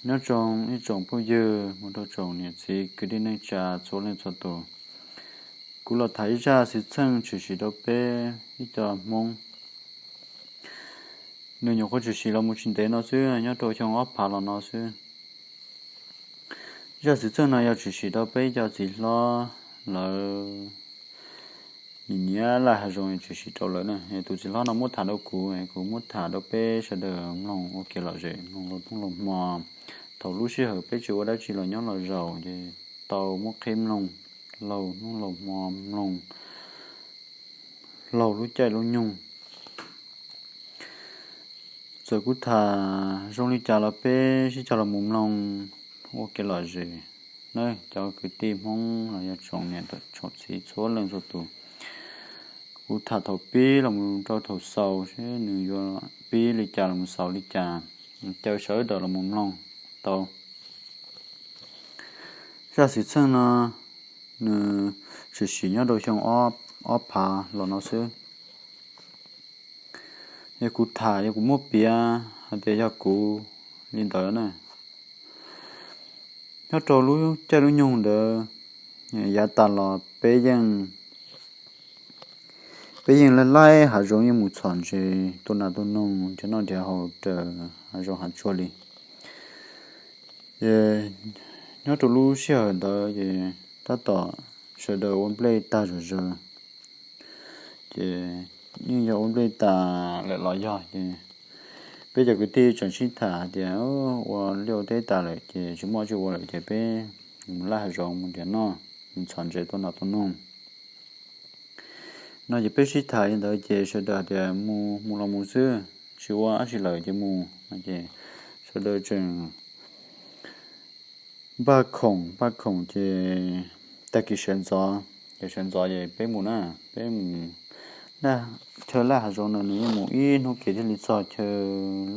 Nyob zoo ib tsoom phooj ywg mus rau tsoom niam txiv kwv tij neej tsa txhua leej txhua tus, kuv los tham ib zaj xwm txheej tshwm sim rau peb ib co Hmoob. Nws nyuam qhuav tshwm sim los mus tsis ntev no xwb, nyob rau xyoo ob phav los no xwb. Zaj xwm txheej no yog tshwm sim rau peb ib co txiv hlob lawv nyiam nyiam laij hav zoov, tshwm sim rau lawv na. Tus txiv hlob no muab tham rau kuv, kuv muab tham rau peb sawv daws mloog ua kev lom zem mloog hnub laug hmo. Thaum lub sij hawm peb tsis ua dab tsi los nyob los zaum ces tau muab qhib mloog laug hnub laug hmo, mloog laug lub caij lub nyoog. Txawm kuv tham zoo li cas los peb sib cog los mus mloog ua kev lom zem na cov kwv tij Hmoob los yog tsoom niam tsoom txiv txhua leej txhua tus. Kuv tham thaum pib los mus rau thaum xaus seb nws yuav pib li cas los mus xaus li cas, caw sawv daws los mus mloog tau. Zaj xwm txheej no nws tshwm sim nyob rau xyoo ob phav los no xwb. Yog kuv tham, yog kuv muab piav hais tias yog kuv li ntawd na. Nyob rau lub caij lub nyoog ntawd, yav tas los peb yeej, peb yeej laij laij hav zoov, yeej mus txhom ntses tua nas tua noog, nrhiav noj nrhiav haus raws hav zoov hav tsuag li. Ces nyob rau lub sij hawm ntawd ces tab tom sawv daws ua nplej tag zom zaws, ces yeej yog ua nplej tas lawm los yog ces peb cov kwv tij tseem sib tham hais tias ua liaj ua teb tas lawm ces tsis muaj tsi ua lawm ces peb mus laij hav zoov mus nrhiav noj, mus txhom ntses tua nas tua noog no. Ces peb sib tham li ntawd ces sawv daws tias mus mus los mus xwb, tsis ua dab tsi lawm ces mus no ces sawv daws tseem npaj khoom npaj khoom ces tag kis sawv ntxov, ces sawv ntxov ces peb mus na, peb mus chaw laij hav zoov na, nws yeej mus ib hnub kev thiaj li txog chaw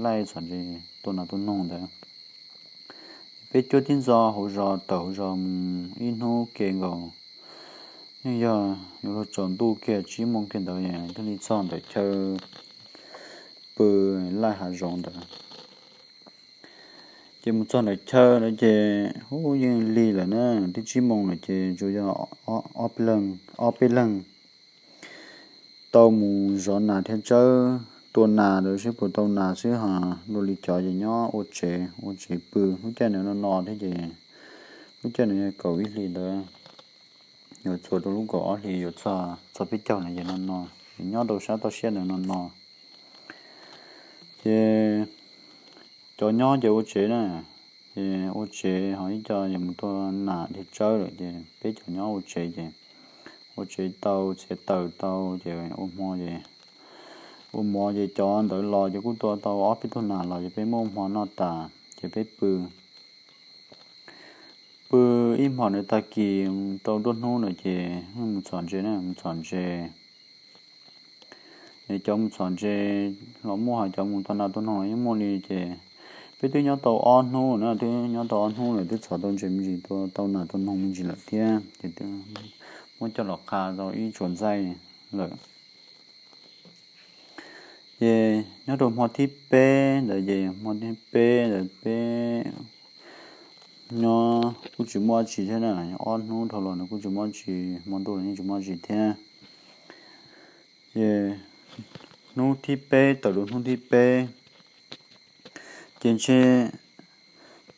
laij txhom ntses tua nas tua noog ntawd. Peb cuab tib ntxov hauv zos tawm hauv zos mus ib hnub kev nkaus, yeej yog yuav luag tsaus ntuj kiag tsib moos kiag ntawd thiaj li txog ntawm chaw pw laij hav zoov ntawd. Ces mus txog ntawm chaw ntawd ces ub yeej lig lawm na, twb tsib moos lawm ces tsuas yog ob peb leeg tau mus zov nas thiab tsawb tua nas ntawd seb puas tau nas xwb, ho dua li cov ces nyob ua tsev ua tsev pw. Lub caij ntawd no no thiab ces lub caij ntawd yog kaum ib hlis ntawd, yuav txuas rau lub kaum ob hlis yuav txog peb caug ntawd ces no no, ces nyob rau sab toj siab ntawd no no. Ces cov nyob ces ua tsev na, ces ua tsev ho ib co ces mus tua nas thiab tsawb lawm ces peb cov nyob ua tsev ces ua tsev tau txiav taws tau ces ua hmo ces ua hmo ces cov ntawd los ces kuj tua tau ob peb tug nas los ces peb muab ua hmo noj tas ces peb pw. Pw ib hmos ntawd tag kis rau nruab hnub ntawd ces mus txhom ntses na, mus txhom ntses. Cov mus txhom ntses los muaj, ho cov mus tua nas tua noog los yeej muaj li ces peb twb nyob tau ob hnub na, twb nyob tau ob hnub lawm twb txhom tau ntses me ntsis, tua tau nas tua noog me ntsis lawm thiab ces muab coj los qha tau ib tsuas ntxaij lawm. Ces nyob rau hmo thib peb ntawd ces hmo thib peb ntawd peb nyob kuj tsis muaj dab tsi thiab na, ob hnub dhau los nws kuj tsis muaj dab tsi, hmo ntuj los yeej tsis muaj dab tsi thiab. Ces hnub thib peb tawm rau hnub thib peb ces ntshe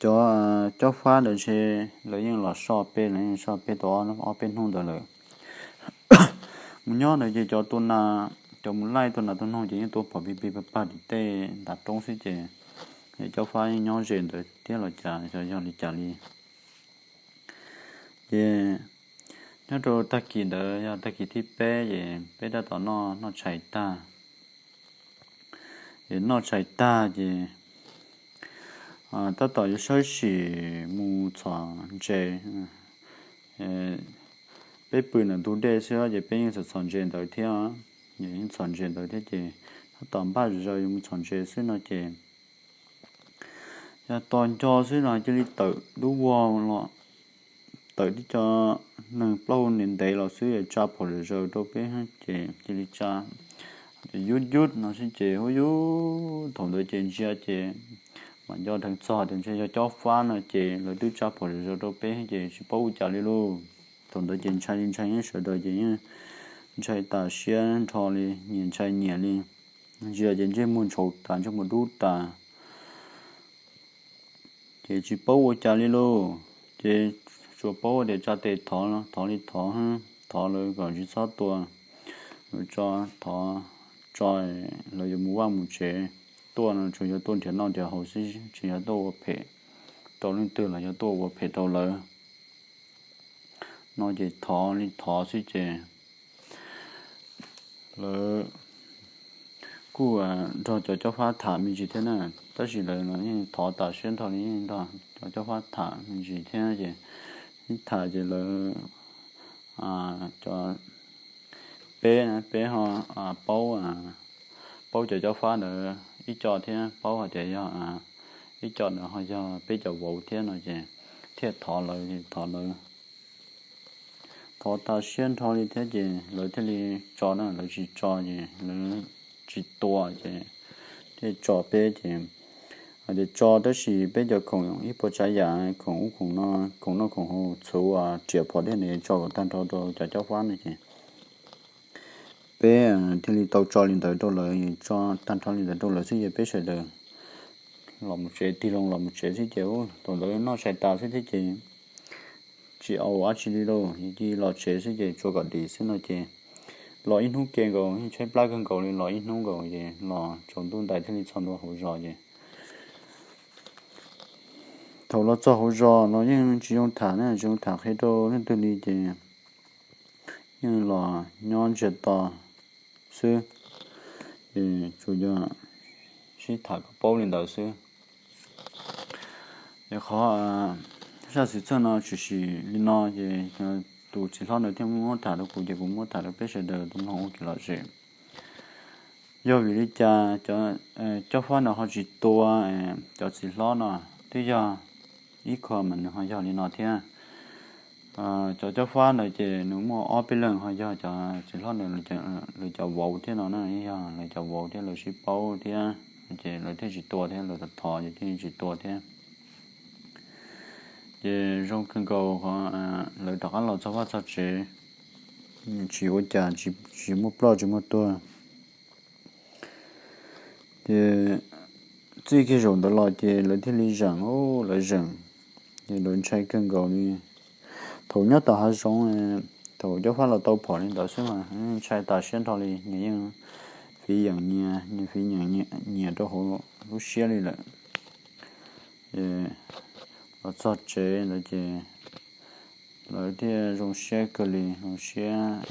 cov cob fab ntawd ntshe lawv yeej los soj peb, lawv yeej soj peb tau ob peb hnub ntawd lawm. Mus nyob ntawd ces cov tua nas, cov mus laij tua nas tua noog ces yeej tua phom pig pig pag pag tim tej ntav roob xwb ces cob fab yeej nyob ze ntawd thiab los cas xyov yog li cas li. Ces nyob rau tag kis ntawd yog tag kis thib peb ces peb tab tom noj noj tshais tag. Ces noj tshais tag ces tab tom yuav sawb sim mus txhom ntses. Peb pw ntawm ntug dej xwb ces peb yeej txhom txhom ntses ntawd thiab, yeej txhom ntses ntawd thiab ces tab tom npaj zog yuav mus txhom ntses xwb no ces yog tos nco xwb no cia li tawm dub vog los, tawm tib co neeg plaub hau ntev ntev los xwb es tsa phom zom zaws rau peb ces cia li tsa yub yub no xwb ces hu yub, thaum ntawd ces ntsia ces Mas nco dheev txog tias ntshe yog cob fab no ces lawv twb tsa phom zom zaws rau peb ces tsis paub ua cas li lauj. Thaum ntawd ces ntshai li ntshai, sawv daws ces yeej ntshai tas siab nrho li, nyias ntshai nyias li. Ntsia ces ntsej muag ntshauv tas, ntsej muag dub tas, ces tsis paub ua cas li lauj. Ces tsuas paub tias tsa tes thov, thov li thov, thov lawv kom tsis txhob tua, tso, thov tso, lawv yuav mus vaj mus tsev, tuaj no tsuas yog tuaj nrhiav noj nrhiav haus xwb, tsis yog tuaj ua phem rau leej twg los yog tuaj ua phem rau lawv no ces thov li thov xwb ces lawv kuj nrog cov cob fab tham me ntsis thiab na. Tab sis lawv yeej thov tas siab nrho li, yeej nrog cov cob fab tham me ntsis thiab ces, tham ces lawv, cov, peb, peb ho paub, paub cov cob fab ntawd ib co thiab, paub hais tias yog ib co ntawd ho yog peb cov vauv thiab no ces thiaj thov lawv, thov lawv, thov tas siab nrho li thiab ces lawv thiaj li tso na, lawv tsis tso ces lawv tsis tua ces thiaj tso peb ces, hais tias tso tab sis peb cov khoom ib puas tsav yam, khoom ub khoom no, khoom noj khoom haus txhuv, riam phom dej no tso kom tag nrho rau cov cob fab no ces peb thiaj li tau tso li ntawd rau lawv, tso tag nrho li ntawd rau lawv xwb ces peb sawv daws los mus tsev, tig loo los mus tsev xwb ces thaum ntawd noj tshais tas xwb thiab ces tsis au dab tsi li lauj, cia li los tsev xwb ces tsuas kom dim xwb no ces los ib hnub ke nkaus, tshaib plab kawg nkaus li, los ib hnub nkaus ces los tsaus ntuj ntais thiaj li txog ntua hauv zos ces thaum los txog hauv zos no yeej tsis zoo tham na, tsis zoo tham qhia rau leej twg li ces yeej los nyob ntsiag to xwb, ces tsuas yog sib tham kom paub li ntawd xwb. Ces qhov zaj xwm txheej no tshwm sim li no ces tus txiv hlob ntawd thiaj muab tham rau kuv ces kuv muab tham rau peb sawv daws tau mloog ua kev lom zem. Yog vim li cas cov cob fab ntawd ho tsis tua cov txiv hlob no? Twb yog ib qho mas nws ho yog li no thiab. Cov cob fab ntawd ces nws muaj ob peb leeg ho yog cov txiv hlob ntawd lawv cov vauv thiab no na, yog lawv cov vauv thiab lawv sib paub thiab ces lawv thiaj tsis tua thiab, lawv thov thov ces thiaj tsis tua thiab. Ces zoo kawg nkaus qhov lawv rov qab los txog vaj txog tsev, tsis ua cas, tsis muaj ploj tsis muaj tuag. Ces txij kiag zaum ntawd los ces lawv thiaj li zeem, lawv zeem, ces lawv ntshai kawg nkaus li. Thaum nyob tom hav zoov, thaum cob fab los tau phom li ntawd xwb mas ntshai tas siab nrho li, nyias yeej fiv yeem nyias, nyias fiv yeem nyias rau hauv lub siab li lawm. Los txog tsev ntawd ces lawv thiaj zoo siab kawg li, zoo siab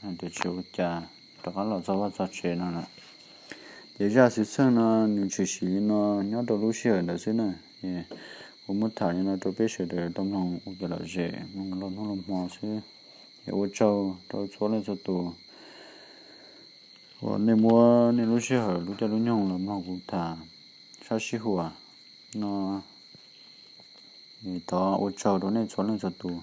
hais tias tsis ua cas, rov qab los txog vaj txog tsev no lawm. Ces zaj xwm txheej no nws tshwm sim li no nyob rau lub sij hawm ntawd xwb na. Ces kuv muab tham li no rau peb sawv daws tau mloog ua kev lom zem, mloog lwm hnub lwm hmo xwb. Ces ua tsaug rau txhua leej txhua tus uas nej muab nej lub sij hawm lub caij lub nyoog los mloog kuv tham sab sib huam no. Thov ua tsaug rau nej txhua leej txhua tus.